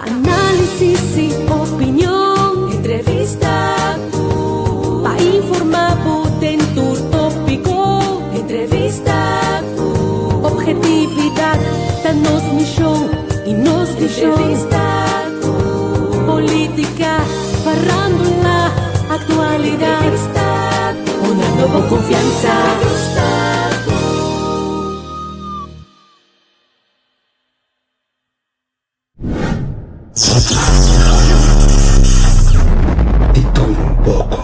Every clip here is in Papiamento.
Análisis i opinion. Entrevista ku. Pa informá bo den tur tópiko. Entrevista ku. Objetividat ta nos mishon i nos vishon. Entrevista ku. Polítika, farándula, aktualidat. Entrevista ku. Honrando bo konfiansa. Entrevista ku. Di tur un poko.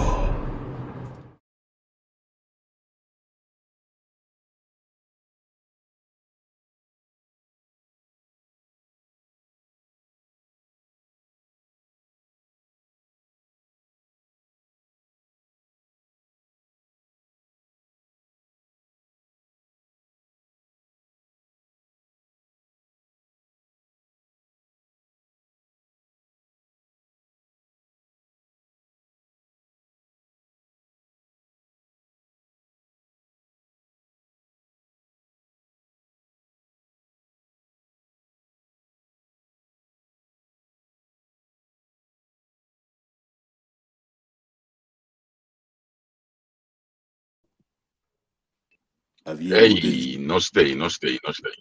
Ey, no stay, no stay, no stay.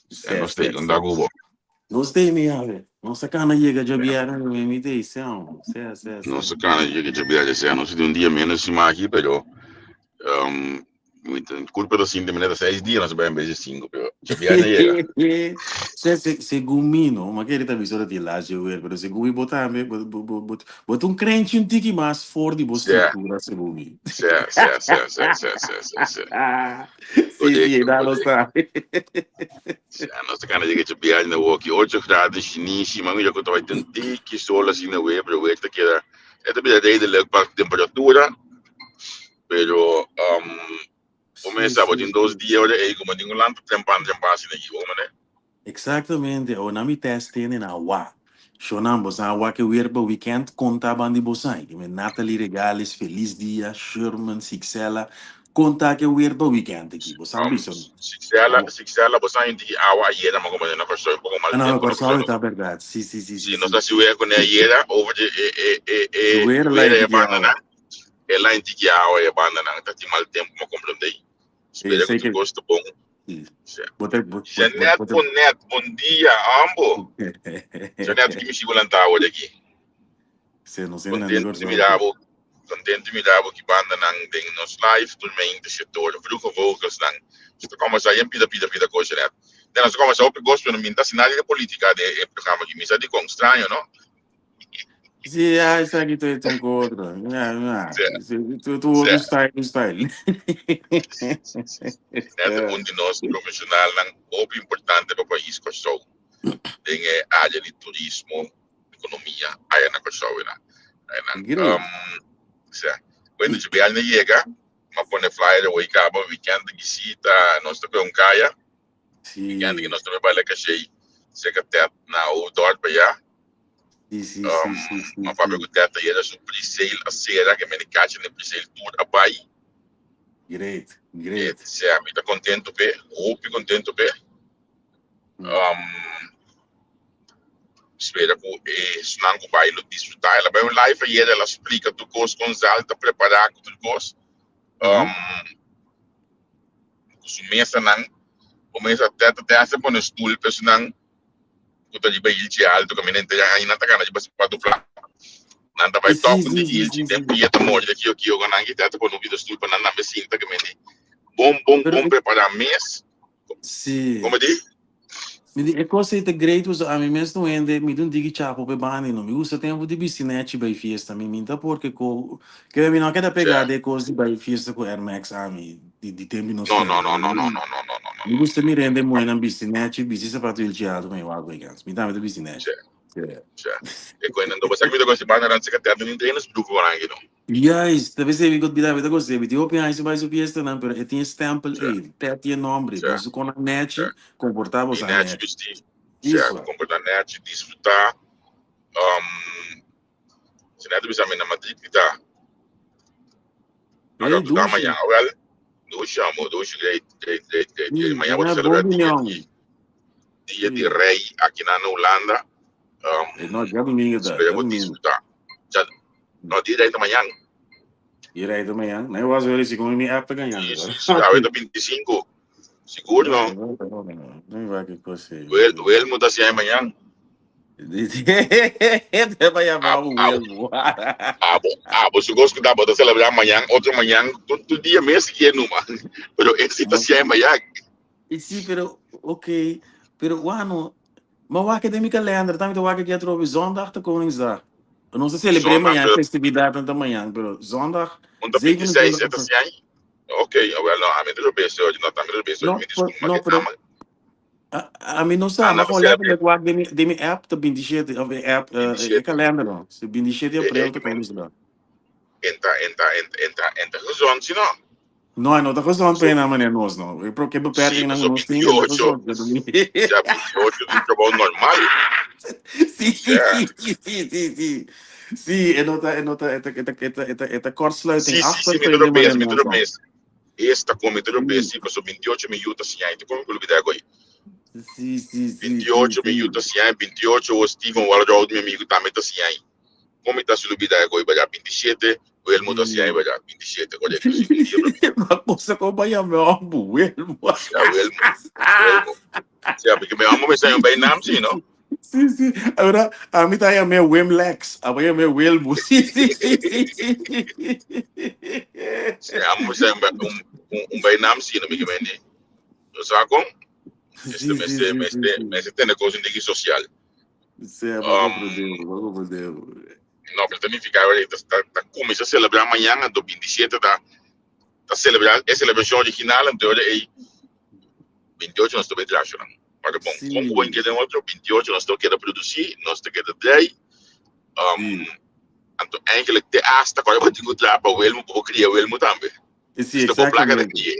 Sè, No stay, sè, con sè. da cubo. No stay mi ave. No sa cana llega djabièrnè mi mi tei sèn. Sè, sè, No sè. se cana llega djabièrnè, sea, no sé de un dia menos si aquí, pero um, culpa da sinti manera 6 dia, no se va en vez de 5, pero djabièrnè llega. Sè, se, segun mi, no, ma kere ta bisa ora di laatste weer, pero segun mi bo tambe, bo, bo, bo, bo, bo ta un krenchi un tiki mas for di bo structura, segun mi. Sè, sè, sè, sè, sè, sè, sè, sè. Sí, sí, Correcto, da lo correcto. sabe. Sè, nos ta cana llega djabièrnè awo aki 8 graden shinishi, ma mira cu ta bay tin tiki sol asina weer, pero weer ta keda, e ta bira redelijk pa temperatura, pero um, Comienza, bo tin 2 dia ora ei como ningun land ta trempan trempan asina aki, bo mane? Exactamente, o na mi test tene na awa. Shonan, bosan awa ke weer pa weekend konta ban di bosan. Ki men Natalie Regales, Feliz Dia, Sherman, Sixela, konta ke weer pa weekend aki. Bosan bisa no. Sixela, Sixela, bosan inti ki awa ayera, ma como na Kòrsou un poko mal Ah, no, tempo na Kòrsou Kòrsou. ta berdad. Sí, sí, sí, Sí, sí, nos sí. ta si weer kuné ayera over de e e e e Weer la weer e inti ki banda awa. nan. E la inti ki awa e banda nan ta tin mal tempo, ma komprendé. Sí, Spera ku sei tur ke kos ta bon. sí. Sí. Bo ta bo bo bo Jeanette bo ta Bonnet, bon dia, ambo. Jeanette, ki mi sigo lanta awor aki. Se no sende na Contento Kòrsou di aki. mira bo, contento di mira bo ki banda nan den nos live tur mente sector Vroege Vogels nan. Nos ta conversa yen pida pida pida cos Jeanette. Den nos ta conversa hopi cos pero mi ta haci nada di politica den e programa aki. Mi sa dicon, straño no? Sí, ya, esaki ta un otro. Ya, ya. Sí, Sí, tu, tu sí. otro style, un style. Net un di nos profesionalnan hopi importante pa pais Kòrsou den e área di turismo, ekonomia aya na Kòrsou ena. Aynan. Great. Sea, bueno, si biaha na yega, m'a pone flyer awor kaba weekend di bisita, nos ta kue un kaya, weekend ki Sí, nos ta bai baila kashei, seka Ted na Hoofddorp aya. sí, sí, sí, sí, sí, M'a papia sí. ku Ted ayera su pre-sale a sera, ke mende kacha den pre-sale tur a bai. Great, great. Sea, mi ta contento p'e, hopi contento p'e. Spera cu esnan cu bai lo disfruta. El a bai un live ayer, el a splica tur cos con Zal ta prepara cu tur cos. Cu su mesanan, cu mesa tete te hace pone stoel pa esnan cu ta riba hilchi alto, caminda henter aña nan ta gana riba zapato plat. Nan ta bai top di hilchi, den pia ta morde kio kio cu nan ki tete pone un pida stoel pa nan tambe sinta caminda. Bon, bon, bon prepara mes. Sí. Como di? Mi di, e cosa ei ta great pasobra ami mes no hende, mi ta un tiki chapo p'e banda no mi gusta tempo di bisti nechi bai fiesta, mi mi ta porque ko ke mi no keda pega de cos di bai fiesta ku Air Max ami di di tempo nos No, no, tempo. no, no, no, no, no, no, no, no, Mi gusta no. mira hende muhernan bisti nechi, bisti zapato hilchi alto mi wak bai gans. Mi tambe ta bisti nechi. Che, che. E koe nan do basa mi ta gosi banda nan seka teatro ni trainers bruko koran aki no. Juist, ta besei mi kot bida mi ta gosei mi tin hopi aña sin bai su fiestanan pero e tin e stempel ei, te tin e nombre, boso kon a nechi, komportá I boso a nechi nechi. bisti, sea, Iso. komportá nechi, disfrutá. Si net bisa mi na Madrid mi ta. Hey, Aga tu ta dushi. mañana, wel, dushi amo, dushi great, great, great, great, great. Mañana bo ta Bon celebra dia union. di dia di rey aki na Hulanda. Um, No, djadumingu ta, Spera bo djadumingu. disfrutá. Dja, no, dia rei ta mañan. Dia rei ta mañan. Nee, was wel eens, ik mi app te gañando. Sí, sí, sí, awe ta 25. Sigur no. No va que cosa. Wel, Welmo ta siña mañan. Te va llamar Welmo. Abo, abo, su cos ku ta, bo ta celebrar mañan, otro mañan, tu, tu dia mes kie numa. Pero ese ta siña mañan. Y sí, pero, ok, pero, bueno, Ma wak den mi kalender, ta mi ta wak aki atrobe, zondag ta Koningsdag. Nos ta celebré Zondag mañan, ta- festividad ta mañan, pero zondag Un ta 26 27 e ta sian. Ok, wel no, ami ta robes hoor, no, ami ta robes hoor, No, mi por- disculpa, no, que pero ama. a mi no sa, Ah, maar no, gewoon pero letterlijk wak den mi, den mi app ta 27, of e app, eh, e 27. kalender no. Si 27 Eh, april eh, ta Koningsdag. Enta, enta, enta, enta, enta gezond, si no? No, e no ta gezond So, pa na manera nos no. E pro ke sí, beperking nan paso nos tin, e no ta 28, gezond. ja, 28 di trabou normal. Sí, sí, Ja. sí, sí, sí, sí, sí. Sí, e no ta, e no ta, e ta, e ta, e ta, e ta, e ta kortsluiting Sí, sí, achter sí, mi pa ta e robes, manera mi ta nos no. robes. Esta con mi ta robes, Sí, sí, paso 28 mi yu ta siña, te kon mi olbida goy. sí, sí, sí, sí, 28 mi yu sí. ta siña, 28 o Steven Walroud, mi amigo, tambe ta siña. Kon mi ta su lubida e koi baja 27, Wilmo ta siña Sí. baja 27, korekto, sí, un dia promé. Ma cosa kon pa yama hombu, Wilmo. Ja, Wilmo, Wilmo. Sí, porque mi amo me sa un bijnaam, sí, no? Sí, sí. Ahora, a mi ta yama Wimlex, a mi yama Wilmo. Sí, sí, sí, sí, sí. Sí, amo me sa un, un, un, un bijnaam, sí, no, mi que me ni. Sa kon? Sí, Este, sí, mester, sí, sí, mester, sí. mester tene kos un diki social. Sí, va Um, comprender, va comprender. no, pero ta nifica ta, ta, ta cuminsa celebra mañana, anto 27 ta, ta celebra e celebracion original, anto ora ei 28 nos ta bay traha nan. Maar bon, con cu bo Sí, keda den otro, 28 nos ta keda produci, nos ta keda draai. Um, sí. anto eigenlijk te hasta cu bo tin cu traha pa Wilmo, pa bo cria Wilmo tambe. Sí, Dus ta bo placa ta exactamente. cria.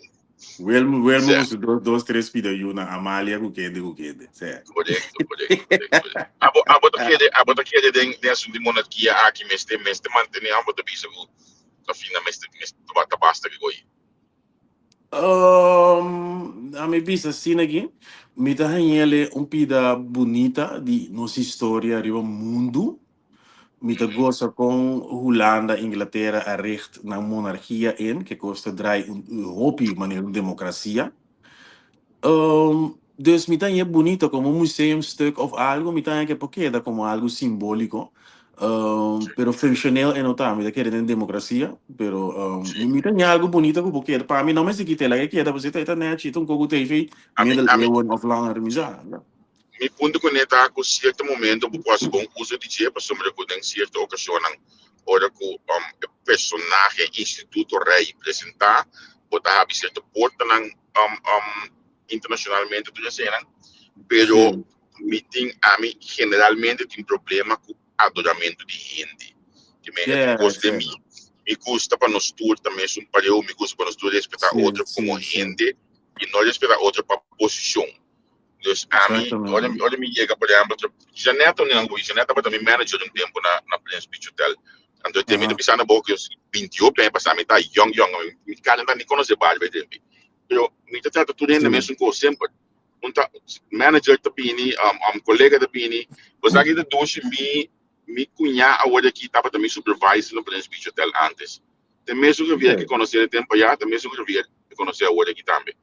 Wilmo, Wilmo Sea, ku su dos, dos, tres pida yu na Amalia ku kende ku kende. Sea. Korekto, korekto, korekto, korekto. Abo, abo ta kere, abo ta kere den, den asunto di monarkia aki mester, mester mantene, abo ta bisa ku ta fina mester, mester ta basta ki koi. Um, a mi bisa asina aki, mi ta hañele un pida bunita di nos historia riba mundu. Mi ta gosa kon Hulanda, Inglatera a richt nan monarchia in, ke kos ta draai un hopi manera un demokrasia. Um, dus mi ta hañ'e bunito komo un museumstuk of algo, mi ta haña ke por keda komo algo simboliko, um, pero funcioneel e no ta. Mi ta kere den demokrasia, pero um, mi ta haña algo bunito ku por keda. Pa mi no mester kita, laga e keda, pasobra e ta nechi, ta un koko TV Ami, ami, middeleeuwen of langer, mi sa. Mi punto ku ne ta ku sierto momento bo por hasi bon uso di dje pasobra ku den sierto okashonnan ora ku e personahe, instituto, rei presentá bo ta habi sierto portanan internashonalmente tur esenan pero mi tin ami generalmente tin problema ku adoramentu di hende ke men e tin kos den mi mi gusta pa nos tur ta mesun pareu mi gusta pa nos tur respetá otro komo hende i no respetá otro pa posishon. Dus ami, ora, ora mi yega, por ehempel, Jeanette, donde nan Jeanette tabata mi manager un tempo na, na Prince Beach Hotel. Anto te mi ta bisa na bo que 28 aña pasá mi ta young young, mi cara no ni conoce barba e tempo. Pero mi ta trata tur hende mesun cos semper. Un ta manager ta bini, um, um colega ta bini. Bo sa ki ta dushi mi mi cuñá awor aki tabata mi supervisor na Prince Beach Hotel antes. Te mesun Javier que conoce de tempo allá, te mesun Javier que conoce awor aki tambe.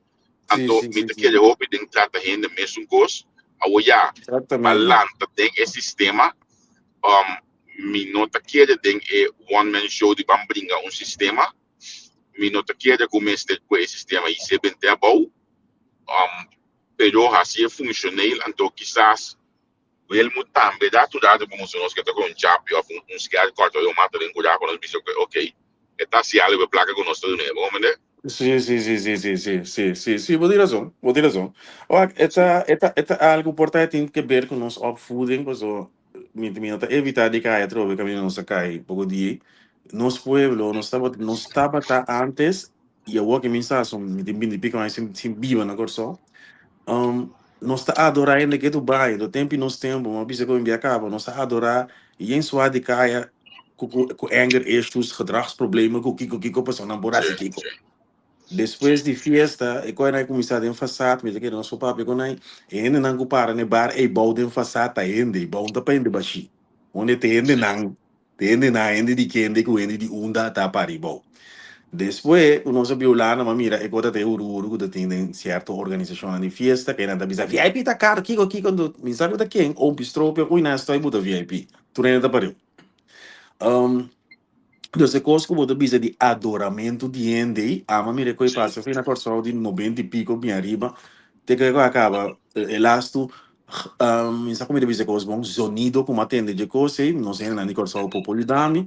Anto mi ta kere hopi den trata hende mesun kos. Awor ya, pa lanta den e sistema, um, mi no ta kere den e one man show di ban bringa un sistema. Mi no ta kere ku mester ku e sistema i se bente abou. Um, pero hasi e funcioneel, anto kisas Wilmo tambe da tur rato como si nos ke ta con un chapi of un, un sker corta un mata den cura con nos bisa que ok, e ta haci algo e placa cu nos ta dun'e, bo comprende? Sí, sí, sí, sí, sí, sí, sí, sí, sí, bo tin razon, bo tin razon. Wak, e ta, e ta, e ta algo por ta e tin ke ber ku nos opvoeding, paso mi, mi no ta evita di kai atrobe kaminda nos a kai poko di nos pueblo, nos tabata, nos tabata antes i awor ke mi sa son, mi tin binti piko aña sin, sin biba na Kòrsou, Um, nos ta adorá hende ke tu bai, do tempo i nos tempo, ma bisa ku bia kaba, nos ta adorá yen swa di kaya ku ku ku anger issues, gedragsproblemen, ku kiko kiko pasobra nan por hasi kiko. Despues di fiesta, e koe nan a kuminsá den fasad, mi ta kere nos por papia ku nan, e hendenan ku para na e bar ei bou den fasad ta hende, ei bou no ta pa hende bashí. Hunde ta hendenan, ta hendenan, hende di kende ku hende di unda ta para ei bou. Despues ku nos a biolá nan a mira e kota ta e huru huru ku ta tin den sierto organisashonnan di fiesta, ku nan ta bisa VIP ta karu, kiko kiko, anto mi sa ku ta ken, Opi Stroopia, ui nan a stoi buta VIP, tur hende ta pariu. Dus e kos ku bo ta bisa di adoramentu di hende ei, ama mira ku e pasa fin na Kòrsou di nobenta i piko bin ariba, te ku a kaba e lastu, mi sa ku mi ta bisa e kos bon, zonido ku mi a tende dje kos ei, nos hendenan di Kòrsou por por yuda mi,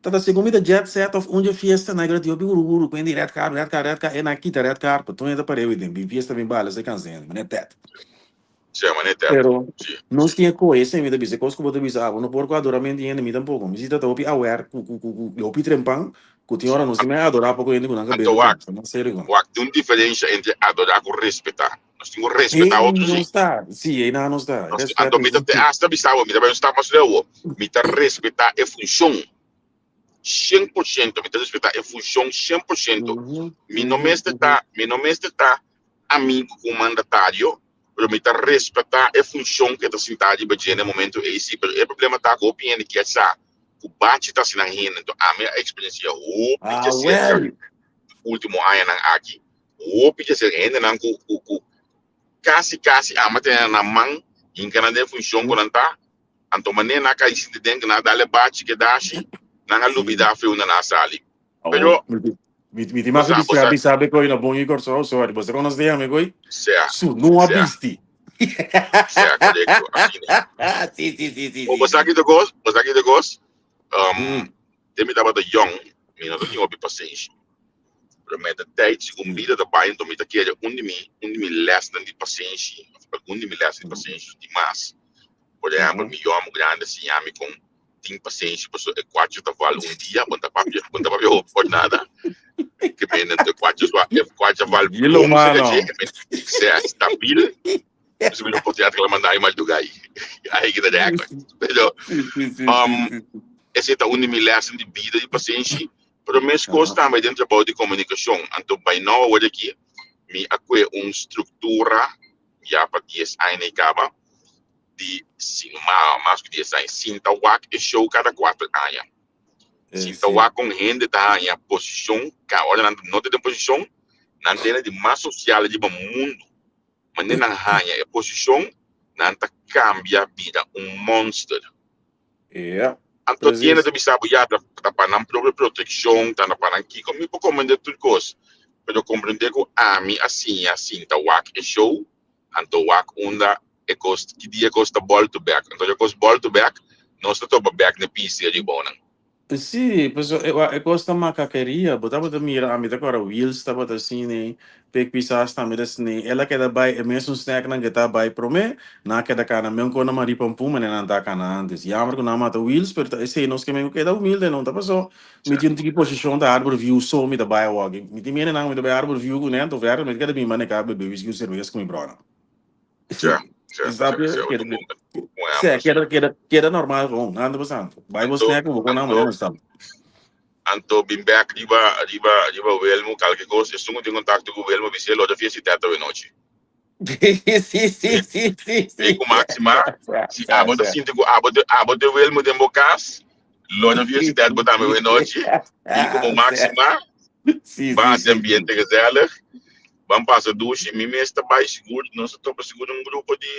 ta ta segun mi ta jet set òf un dje fiesta nan a grita hopi huru huru ku hende red carpet, red carpet, red carpet, e nan a kita red carpet, tur hende ta pareu ei den, bin fiesta bin bala, esei kansa hende, manera tèt. Sea manera tèt. Pero Sí. nos tin e koe, esei mi ta bisa, e kos ku bo ta bisa, abo no por ku adoramentu di hende, mi tampoko. Mi si ta ta hopi aware ku ku ku ku hopi trempan, ku tin ora nos tin mei adorá poko hende ku nan Anto kabes wak, ta mas serio ku. wak tin un diferensha entre adorá ku respetá. Nos tin ku respetá Ei otro sí. nos ta, sí, ei nan nos ta. Nos tin, Respet anto mi ta te hasta bisa bo, mi ta bai un stap mas leu bo, mi ta respetá e funshon 100%, mi ta respetá e funshon 100%. Mi no mester ta, mi no mester ta amigo ku un mandatario, pero mi ta respetá e funshon ku e ta sintá riba dje na e momento ei sí. Pero e problema ta ku hopi hende kier sa ku bachi ta hasi nan hende. Enton ami a eksperensiá hopi dje serka último añanan aki, hopi dje serka hendenan ku ku ku kasi kasi ami a tene nan man hinka nan den e funshon ku nan ta, anto manera nan a kai sinti den ku nan a dal e bachi ke dashi, nan a lubidá fe unda nan a sali. Pero Mi, mi tin mas Bosa, bisa bosa, bisa be koi na bon i Kòrsou, sorry. Bosa konos de ame koi? sea, Su no a sea, bisti. sea, korekto, asina. Sí, sí, sí, sí, O sí, bosa sí. ki de kos, bosa ki de kos, um, Mm. te mi tabata yong, mi no tin hopi pasenshi. Pero met de tijd, segun bida ta bai, enton mi ta kere un di mi, un di mi lesnan di pasenshi, of algun di mi lesnan di pasenshi di mas. Por ehempel, mi yòmber grandi a siña mi kon tin pasenshi pasobra e kuacho ta val un dia, bo no ta papia, bo no ta papia hopi por nada. Ke men e kuacho swa, e kuacho val Dilo, bom se mano. gache, e men sea stabil, pasobra mi no por teatro la manda ai mal dugai. Ai kita de acuerdo. Pero Sí, sí, sí, um, sí, sí. ese ta un di mi lessen di bida di pasenshi, pero meskos tambe den trabou di komunikashon. Anto by now awor aki mi a kue un struktura ya pa dies aña i kaba di sin ma mas ku dies aña sinta wak e show kada kuater aña. Sinta wak kon hende ta haña posishon ka ora nan no ta den posishon nan ta hende di mas sosial riba mundu. Manera nan haña e posishon nan ta kambia bira un monster. Ja, Anto tiene precies. ta bisa bo ya ta, ta pa nan propio proteccion, ta pa nan kiko. Mi por comprende tur cos, pero comprende cu ami a siña sinta wak e show, anto wak unda e cos, ki dia e cos ta bolto bek. Anto e cos bolto bek, nos ta topa bek n'e pista di bonan. Sí, paso e, e cos ta macakeria. Bo tabata mira, ami ta cora Wiels tabata asina, Pek Pisas tambe ta asina. El a keda bai e mesun snacknan ke ta bai prome, nan a keda cana meun con nan Marie Pampun manera nan ta cana antes. Jammer cu nan a mata Wiels, pero ta esey nos ke men cu keda humilde, no ta paso mi tin un tiki posicion ta Harbor View so mi ta bai awor. Mi tin mene nan mi ta bai Harbor View cu nan, to verder mi ta keda bin banda bebe whisky cu cerveza cu mi brother. Ja, ja, Snap ja, je? ja, Keda, un bom sea, ehempel, sí. keda, keda, keda normal gewoon. Nada pasando. Bai bo Anto, snack, bo con anto, manera stap. anto bin back riba, riba, riba Wilmo, kalke kos, esun ku tin kontakto ku Wilmo, bis'é lo ta fiesta i tèt awe nochi. Sí, sí, sí, sí, Mi sí. ku Maxima, Sea, si sea, abo ta sea. sinti ku abo te, abo te Wilmo den bo kas, lo ta fiesta i tèt bo tambe awe nochi. Mi ku bo Sea. Maxima, Sí, ban sí, hasi sí, sí. ambiente gezellig, ban pasa dushi, mi mes ta bai sigur, nos ta topa sigur un grupo di,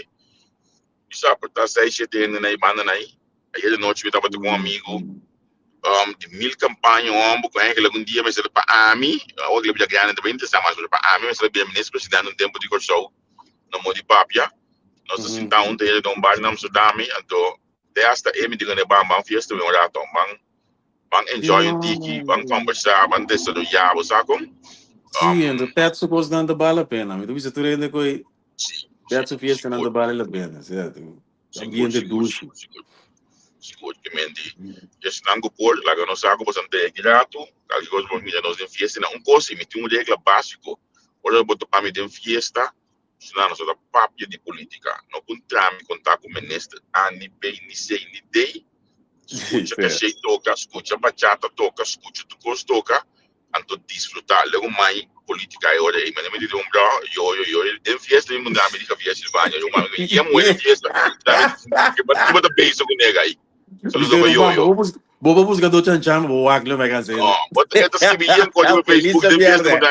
mi sa por ta seis, shete hende na e banda na ei. Ayer de nochi mi tabata ku un amigu di mil kampaña, un homber ku eigenlijk un dia mester pa ami, awor ku el a bira grandi ta bai interesá mas, pero pa ami mester a bira minister presidente un tempu di Kòrsou, no modi papia. Nos ta sinta huntu ayer den un bar na Amsterdam, anto te hasta e mi di kuné ban ban fiesta un rato, ban Ban enjoy un tiki, ban conversa, ban desaroya, bo sa con? Sí, ento pet su cosnan ta bale la pena. Mi ta bisa tur hende cu Sí, pet su fiestanan ta sigur. bale la pena. Cierto. Sigur, Ambiente sigur, dushi. sigur, sigur. Sigur, ke men di. Esnan ku por, laga nos sa ku boso ta aki ratu, kalke kos bo mira nos den fiesta na un kos, i mi tin un regla básiko. Ora bo topa mi den fiesta, Sna nos no ta papia di politica. No puntra mi con ta cu minister A ni B ni C ni D. Scucha Sí. Caché toca, scucha Bachata toca, scucha tur cos toca. Anto disfruta. Luego mai politica e ora ei. Mane mi di un bro, yo yo yo den fiesta mi munda mi di Javier Silvania, yo mami ye muere fiesta. Dame ke ba ke ba bezig ku nega aí. Saludo pa yo yo. Bo bo busca do chan chan bo wak lo mega No, bo te ta skibi yen ko di Facebook den fiesta munda.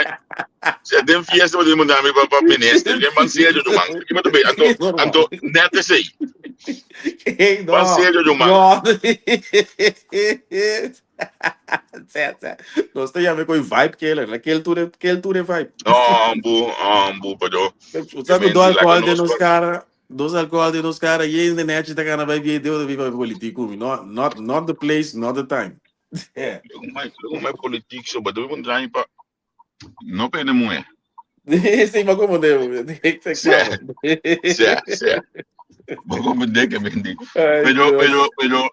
Se den fiesta bo munda mi pa pa minister. Ke man serio do man. Ke ba ta be anto anto net esei. Hey, no. Ban serio do man. No. Zé, zé. Nos ta yama koi vibe killer. La kel ture, kel ture vibe. No, bu, bu, pero Sabe do alcohol de nos cara, dos alcohol de nos cara, e in de netje ta gana bij wie deu de viva politiek mi. Not, not, not the place, not the time. Yeah. Luego mai politiek so, but we draai pa no pende muhe. Sí, maar como de. Sí, sí, sí. Bo comprende que me di. Pero, pero, pero,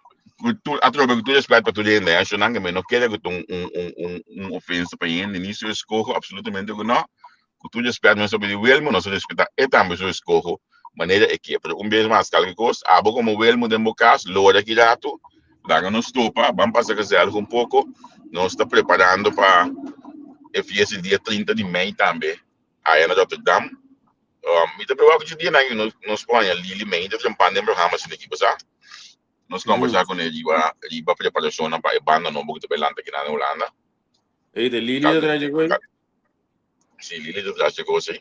tu, atrobe ku tur respet pa tur hende, eh, shonan que me no kere ku un, un, un, un, un ofensa pa hende, ni su escojo, absolutamente ku no. Ku tur respet men sobre di Wilmo, nos respeta e tambe su escojo, manera e ke. Pero un bes mas, kalke kos, abo como Wilmo den bo kas, lora ki rato, laga nos topa, ban pasa gezellig un poko. Nos ta preparando pa e fiesta di dia 30 di mei tambe, aya na Rotterdam. Mi ta preocupa cu dia nan nos nos por haña Lili Meindert trempan den programa asina aki, pasá. Nos conversa con e riba riba preparacionnan pa e banda nobo cu ta bay lanta aki nan na Hulanda. Ey, de Lili ta trae dje koe? Si, Lili ta trae dje koe, si.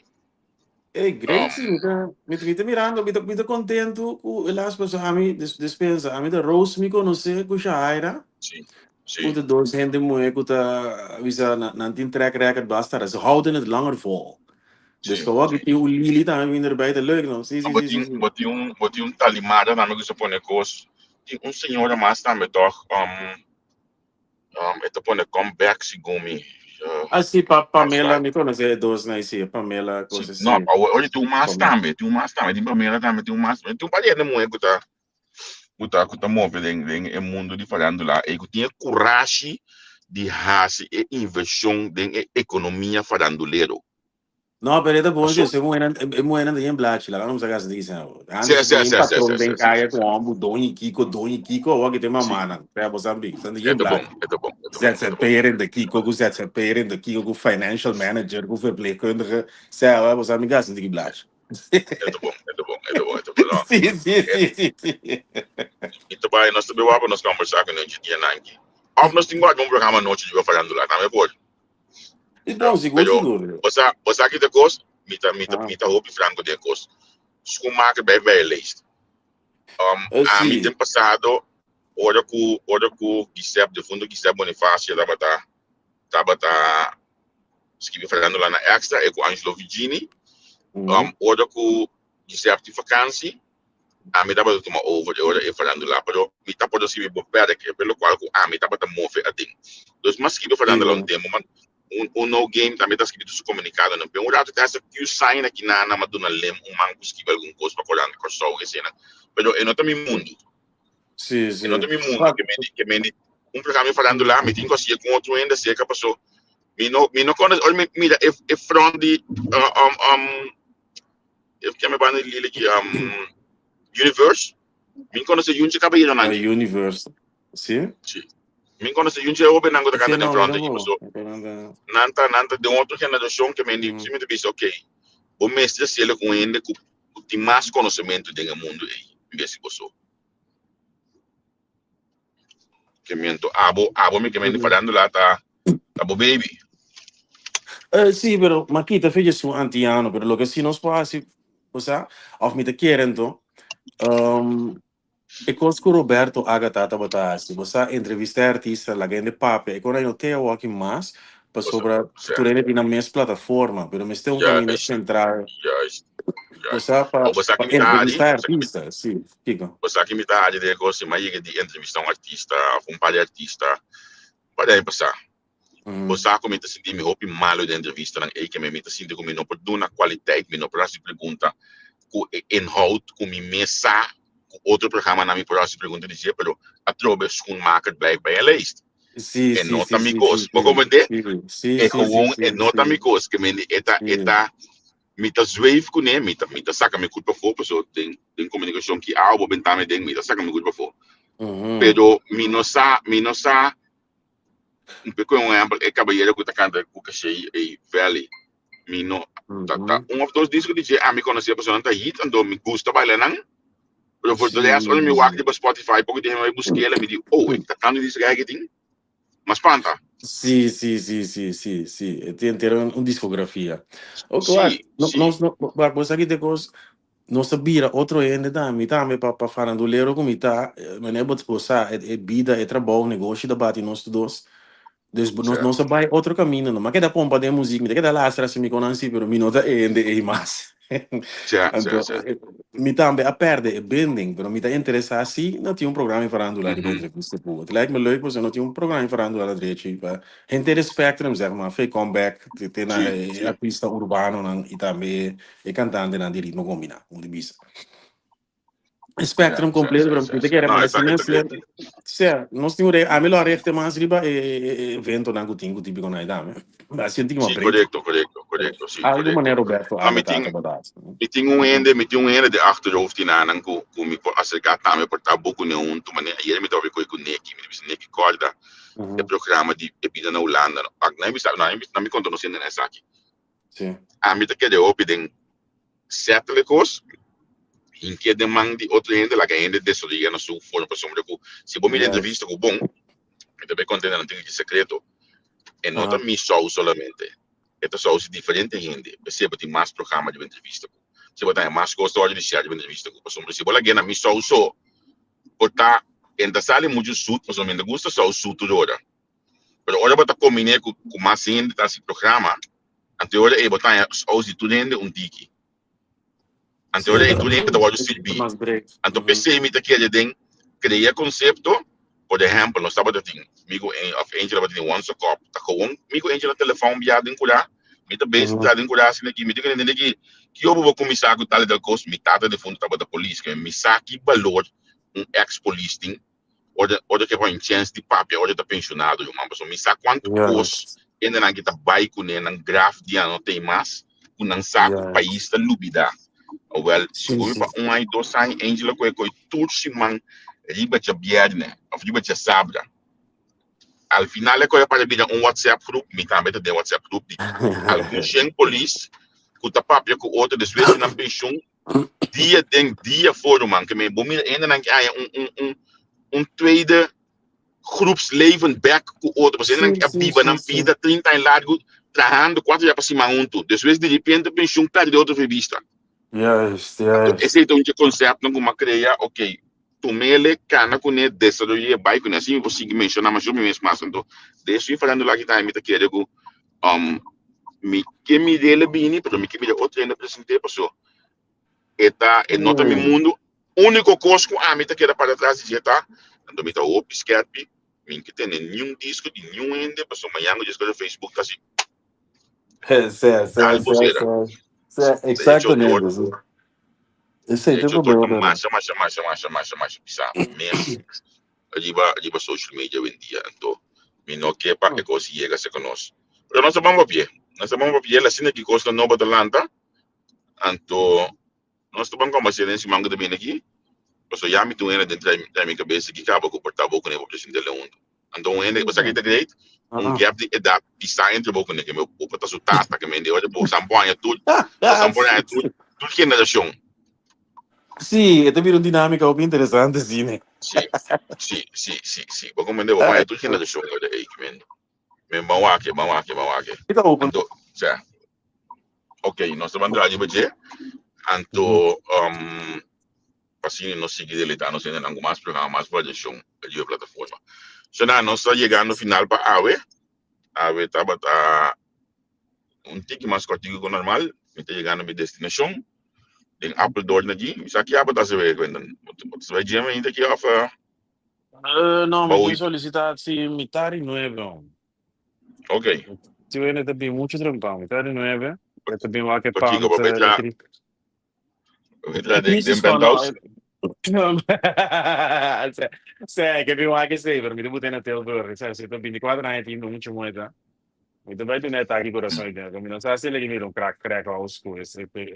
Ey, great, si. Mi ta, mi ta, mi ta mirando, mi ta, mi ta contento cu e las pasobra ami, des, despensa, ami ta Rose mi conoce cu Shahaira. Si, si. Cu ta dos hende muhe cu ta bisa nan, nan tin track record basta, ze houden het langer vol. Dus gewoon que tin un Lili tambe vin erbij, ta leuk no? Si, si, si, si, si. Bo tin un, bo tin un Talimara tambe cu sa pone cos. Tin un señora mas tambe toch? Um, um, e ta pone come back segun mi. Ah, si, pa Pamela, mi conoce e dos na si, Pamela, cosa si. No, pa oye, tin un mas tambe, tin un mas tambe, tin Pamela tambe, tin un mas, tin un par di hende muhe cu ta cu ta cu ta move den den e mundo di farándula e cu tin e curashi di haci e inversion den e economia farandulero. No, pero e ta bon si, e muhernan e muhernan ta yen blachi, laga nos a gasta di dicen abo. Antes tin yen patron den kaya cu hombu, doñi Kiko, doñi Kiko, awor aki tin mamanan. Sea bo sa bi, san di yen blachi. ZZP'er in de Kiko cu ZZP'er in de Kiko cu financial manager cu verpleegkundige, sea awor bo sa mi gasta di ki blachi. E ta bon, e ta bon, e ta bon, e ta bon. No. Sí, sí, sí, sí, sí. I ta bai, nos ta be wak pa nos conversa cu nan dje dianan aki. Of nos tin cu haci un programa anochi riba farándula, tambe por. I bon, sigur, Pero, sigur. bo sa, bo sa ki ta cos? Mi ta, mi ta, Ah. mi ta hopi franco den cos. Schoenmaker blijft bij je leest. Um, Eh, ami sí. den pasado, ora cu, ora cu Giuseppe, defunto Giuseppe Bonifacio tabata, tabata skibi farándula na Extra, e cu Angelo Vigini. Um, ora cu Giuseppe tin vakantie, ami tabata tuma over e ora e farándula, pero mi ta por skibi bo perde, per lo cual cu ami tabata move aden. Dus m'a skibi farándula un tempo, ma un, un no game tambe ta skibi tur su comunicadonan. Pero un rato ta hasta Q sign aki na na m'a duna lem un man cu skibi algun cos pa Corant Kòrsou eseinan. Pero e no ta mi mundo. Sí, sí. E no ta mi mundo ke men di, ke men di un programa di farándula mi tin ku hasié ku otro hende aserka paso mi no mi no konos ora mi mira e e front di uh, um, um, e ke me banda di lili ki um, Universe mi konosé yunchi kabayeronan Ah, Universe. Sí? Sí. Mi konosé yunchi hobennan ku ta Sí, kanta den no, mi front aki tampoco. paso Mi tampoco. nan ta nan ta den otro generashon ke men di Mm. si mi ta bisa okay bo mester hasiel ku un hende ku ku tin mas konosementu den e mundu ei en bes di boso. Ke miento abo abo mi ke men di farándula ta ta bo baby. Eh, sí, pero Makita fidje su antiano, pero loke sí nos por hasi, o sea, of mi ta kere anto, um, e kos ku Roberto Agata tabata hasi, bo sa entrevista e artista, laga hende papia, e kon a no te awoki mas, pasobra tur hende tin nan mes plataforma, pero mester un kaminda sentral. Juist. Bo sa pa Oh, bo sa pa ki mi ta hari? entrevista e artista, sí, kiko? Bo sa ki mi ta hari den e kos? Si mi a yega di entrevista un artista of un par di artista un par di aña pasá. Bo sa ku mi ta sinti mi hopi malu den entrevistanan ei, ke mi ta sinti ku mi no por duna kwaliteit, mi no por hasi pregunta ku e inhoud ku mi mes sa ku otro programanan mi por hasi pregunta di dje, pero atrobe schoenmaker blijft bij je lijst. Sí, E sí, no ta sí, mi sí, kos. sí, Bo sí, komprendé? sí, sí, E sí, sí, gewoon e sí, no ta sí, mi kos. Ke men di e ta e sí. ta mi ta zweef kuné, mi ta mi ta saka mi kurpa afó, pasobra den den komunikashon ki awo bo bentá mi den, mi ta saka mi kurpa afó. Ujú. Pero mi no sa, mi no sa. Un pe un ehempel, e caballero ku ta kanta ku Kashey ei Valley. Mi no ta ta un of dos disco di dje ami konosé pasobra nan ta hit anto mi gusta baila nan. Pero for de rest ora mi wak riba Spotify poko di hende bai busk'el mi di oh e ta tantu disco ei ke tin. Ma spanta. Sí, sí, sí, sí, sí, sí. E tin entero un discografia. Ok, wak, Sí, sí. nos, no, wak, bo sa ki te kos, nos ta bira otro hende tambe. Mi tambe pa, pa farandulero ku mi ta, manera bo, bo sa, e, e bida, e trabou, negoshi ta bati nos tur dos. Dus nos, nos a bai otro camino. No m'a keda pompa den muziek, mi ta keda lastra si mi kon nan si, pero mi no ta e hende ei mas. Anto, mi tambe a perde e binding, pero mi ta interesa si no tin un programa di farandula riba entrevista ku. Het lijkt me leuk pasobra no tin un programa di farandula na drechi pa henter e spectrum, zeg maar, fe comeback te te na e artista urbanonan i tambe e cantantenan di ritmo combina, un di bisa. Spectrum completo, pero mi ta kere No, manda e ta, si e ta mes great. Sea, nos tin un re, ami lo a rechte mas riba e, e, e eventonan ku tin ku típiko na edad. Ma si tin Sí, break. correcto, correcto, correcto, sí, Algo correcto. manera Roberto No, mi Aga tin, tata badas. mi tin un hende, mi tin un hende de achterhoofd die nanan ku, ku mi por acercar tambe por ta buku ne hunto, mane ayer mi tabata koe ku Nicky, mi bisa Nicky corda e programa di e bida na Hulanda. No, ak, na mi sa, na mi, na mi konta nos hende na esaki. Sí. Ami ta kere hopi den settle e kos, hink'é den man di otro hende, laga e hende desaroyá na su forma pasobra ku si bo mira entrevista ku bon, mi ta bay konta nan tin ki sekreto, e no ta mi sou solamente, e ta sou si diferente hende, p'esei bo tin mas programa riba entrevista ku, p'esei bo ta haña mas kos ta wòrdu inisiá riba entrevista ku, pasobra si bo lag'é na mi sou so, por ta e no ta sali muchu sut, pasobra mi no ta gusta sou sut tur ora. Pero ora bo ta kombiné ku ku mas hende ta hasi programa, anto ora ei bo ta haña sous di tur hende un tiki. Anto ora ei tur hende ta wòrdu sirbí. Anto p'esei mi ta kere den krea konsepto, por ehèmpel nos tabata tin mi ku òf Angel tabata tin Once a Cup, ta gewoon mi ku Angel a telefòn bia den kurá, mi ta bezig traha den kurá asina aki, mi tin ku tende ki ki ora bo kuminsá ku tal i tal kos, mi tata defuntu tabata polis, mi sa ki balor un èks polis tin ora ora ke haña chèns di papia ora e ta penshonado yo man pasobra mi sa kuantu kos hendenan ki ta bai kuné nan graf dia no tei mas ku nan sa ku pais ta lubidá awèl sigur pa un aña dos aña Angela koe koe tur siman riba djabièrnè òf riba djasabra al final e koe a para bira un whatsapp group mi tambe ta den whatsapp group di algun shen polis ku ta papia ku otro despues di nan penshun dia den dia for ruman ke men bo mira hendenan ke haña un un un un tweede groepsleven bek ku otro pasobra hendenan ke a biba nan bida 30 aña largu trahando kuater dia pa siman huntu despues di repente penshun perde otro for bista. Juist, Anto juist. esei ta un dje konseptonan ku mi a krea, ok, tumele, kana kuné, desaroy'é, bai kuné. Asina mi por sigui menshoná masho mi mes mas. Anto den esun farándula aki tambe mi ta kere ku mi ke mir'é bini, pero mi ke mira otro hende present'é pasobra e ta e no ta mi mundu. Úniko kos ku ami ta keda para tras di dje ta, anto mi ta hopi skèrpi, mi no ke tene niun disko di niun hende pasobra mañana ku dje skòrda Facebook ta hasi Sí, dal sí, bosera. sí. Sí, De hecho, exactamente, sí. Esei de ta e hecho, tur problema ta pero. masha, masha, masha, masha, masha, masha pisá mes riba, riba social media hoy-en-dia. Anto, mi no ke pa e kos yega serka nos. Pero nos ta ban papia. Nos ta ban papia, asina ki kosnan nobo ta lanta. Anto, nos ta ban kombersá den siman ku ta bini aki. Pasobra ya mi tin un hende den trae mi kabes aki kaba ku por ta bo kuné pa present'é huntu. Anto un hende, bo sa ki ta great? Un gap di edat pisá entre bo kuné, ke bo por ta su tata, ke mende ora bo san por haña tur, bo san por haña tur, tur generashon. Sí, e ta bira un dinámika hopi interesante, sí, ne. Sí, sí, sí, sí, sí. Bo komende bo por haña tur generashon ora ei, ke mende. Men ban wak, ban wak, ban wak. Mi ta open. Anto, sea, ok, nos ta ban traha riba dje. Anto, um, pa asina nos sigui deleitá nos hendenan ku mas programa, mas variashon riba e plataforma. So na, nos ta yegando final pa awe. Awe tabata un tiki mas kòrtiku ku normal. Mi ta yegando mi destinashon den Apeldoorn aki. Mi sa ki abo ta hasi wega, Quentin? Bo ta bai gym ainda aki òf? No, mi tin solicita si mitad di nuebe. Ok. Si wene ta bin mucho trempan, mitad di nuebe. E ta bin wak e Pakico pant. pa bai tra bai tra den den penthouse? Se, ke bin wak esei, pero mi ta buta na Tilburg. Se, si ta 24 aña tin mucho mueta. Mi ta bai tene atake di corazon i den. Mi no sa si el a mira un crack crack house cu e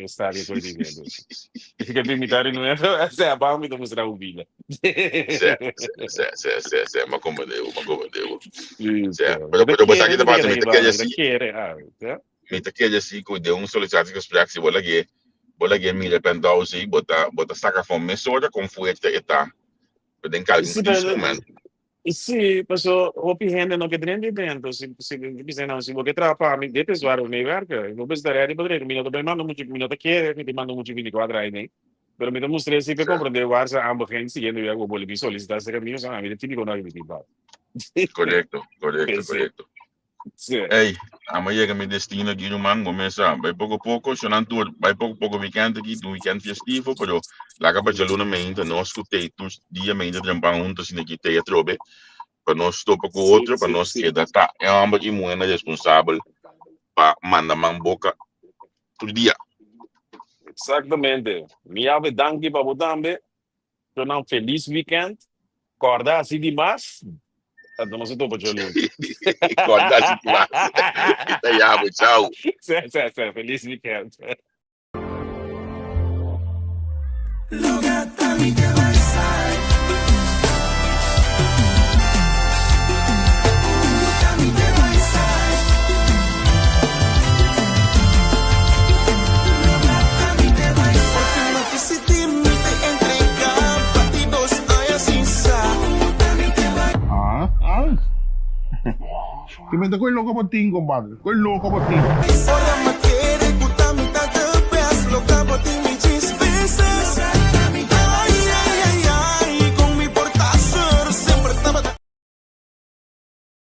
sta di cu e di den. Si ke bin mitad di nueve, sea abaho mi ta mustra un bida. Se, se, se, se, se, m'a comprende bo, m'a comprende bo. Listo. Se, Mi pero, ta pero bo sa kere ki ta mi ta pasa, keda mi ta hiba, kere mi ta si, kere, ah, ya. mi ta kere si cu den un sollicitatiegesprek si bo lag'é, bo lag'é mira penthouse ei, bo ta, bo ta saca afó mesora con fuerte e ta. Pero den calgun Sí, pero risco, man. Sí, paso hopi hende no ke drenta dentro. Si, si, bisa nan, si bo ke traha pa mi, dit is waar we mee werken. Bo bisa ready pa drenta. Mi no ta bay manda mucho, mi no ta kere mi ta manda mucho 24 ai den. Pero mi ta mustr'é si pe Sí. comprende waar ze aan begint siguiendo ya bo boli bin solicita cerca mi, sa mi ta típico no mi pa. Correcto, correcto, Sí, correcto. sí. Ey, amo yega mi destino aki ruman, bo mesa bai poco poco, shonan tur, bai poco poco weekend aki, un weekend festivo, pero laga pa djaluna meinta nos ku tei tur dia meinta trempan hunto asina aki tei atrobe, pa nos topa ku Sí, otro, pa sí, nos sí. keda ta e homber i muhernan responsabel pa manda man boka tur dia. Exactamente. Mi yabe danki pa bo tambe. Shonan felis weekend. Corda hasi di mas. Anto nos a topa djolu. Corda hasi di mas. Ta yabo, chao. Sè, sè, sè. Felis weekend. Ah, ah. Ti mete koe loco bo tin, compadre. Koe loco bo tin.